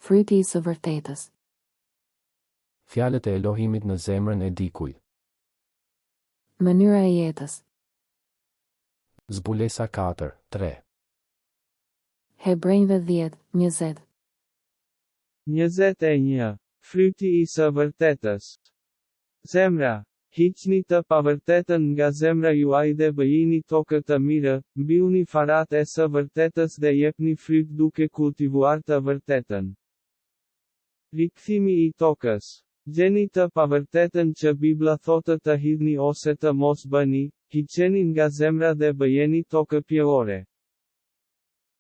Fryti i së vërtetës. Fjalët e Elohimit në zemrën e dikujt. Mënyra e jetës. Zbulesa 4, 3. Hebrenjve 10, 20. 21. Fryti i së vërtetës. Zemra. Hiqni të pavërtetën nga zemra juaj dhe bëjini tokë të mirë, mbillni farat e së vërtetës dhe jepni fryt duke kultivuar të vërtetën. Rikthimi i tokës. Gjeni të pavërtetën që Bibla thotë të hidhni ose të mos bëni, hiqeni nga zemra dhe bëjeni tokë pjellore.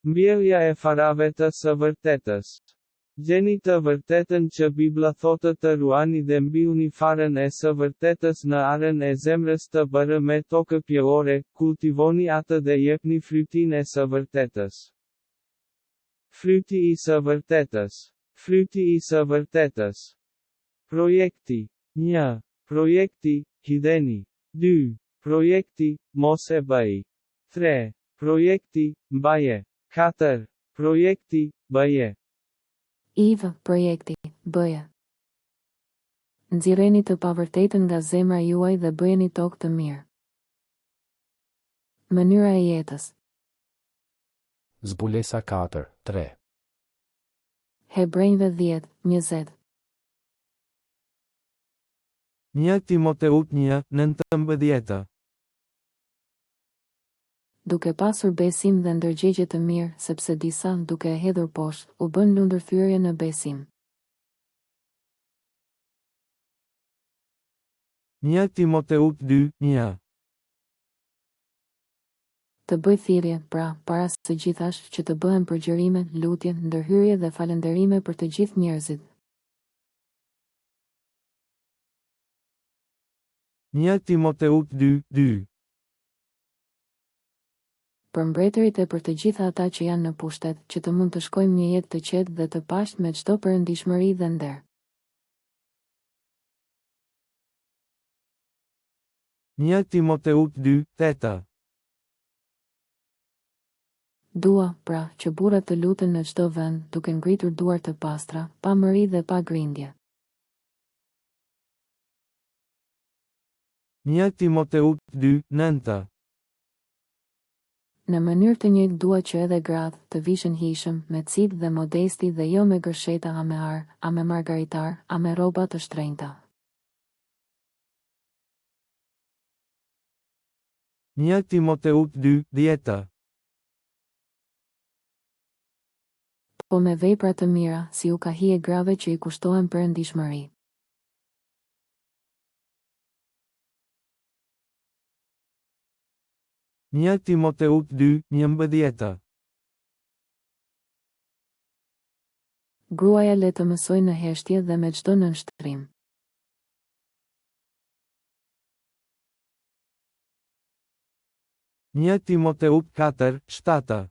Mbjellja e farave të së vërtetës. Gjeni të vërtetën që Bibla thotë të ruani dhe mbillni farën e së vërtetës në arën e zemrës të bërë me tokë pjellore, kultivoni atë dhe jepni frytin e së vërtetës. Fryti i së vërtetës. Fryti i së vërtetës. Projekti. 1. Projekti, hidheni. 2. Projekti, mos e bëj. 3. Projekti, mbaje. 4. Projekti, bëje. Iv, projekti, bëje. Nxirreni të pavërtetën nga zemra juaj dhe bëjeni tokë të mirë. Mënyra e jetës. Zbulesa 4, 3. Hebrenjve 10, 20. 1 Timoteut 1, 19. Duke pasur besim dhe ndërgjegje të mirë, sepse disa, duke e hedhur poshtë, u bënë lundërthyerje në besim. 1 Timoteut 2, 1. Të bëj thirrje, pra, para së gjithash, që të bëhen përgjërime, lutje, ndërhyrje dhe falënderime për të gjithë njerëzit. 1 Timoteut 2, 2. Për mbretërit e për të gjithë ata që janë në pushtet, që të mund të shkojmë një jetë të qetë dhe të paqtë me çdo perëndishmëri dhe nder. 1 Timoteut 2, 8. Dua, pra, që burrat të luten në çdo vend, duke ngritur duar të pastra, pa mëri dhe pa grindje. 1 Timoteut 2, 9. Në mënyrë të njëjtë dua që edhe gratë, të vishen hijshëm, me cipë dhe modesti dhe jo me gërsheta a me ar, a me margaritarë, a me rroba të shtrenjta. 1 Timoteut 2, 10. Po me vepra të mira, si u ka hije grave që i kushtohen perëndishmëri. 1 Timoteut 2, 11. Gruaja le të mësojë në heshtje dhe me çdo nënshtrim. 1 Timoteut 4, 7.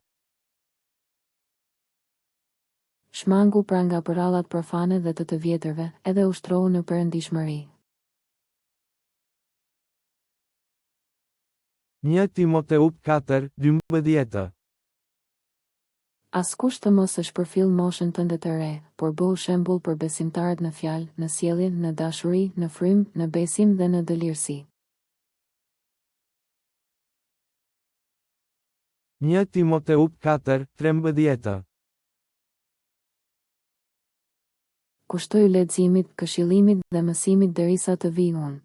Shmangu pra nga përrallat profane dhe të të vjetërve, edhe ushtrohu në perëndishmëri. 1 Timoteut 4, 12. Askush të mos e shpërfillë moshën tënde të re, por bëhu shembull për besimtarët në fjalë, në sjellje, në dashuri, në frymë, në besim dhe në dëlirësi. 1 Timoteut 4, 13. Kushtoju leximit, këshillimit dhe mësimit derisa të vij unë.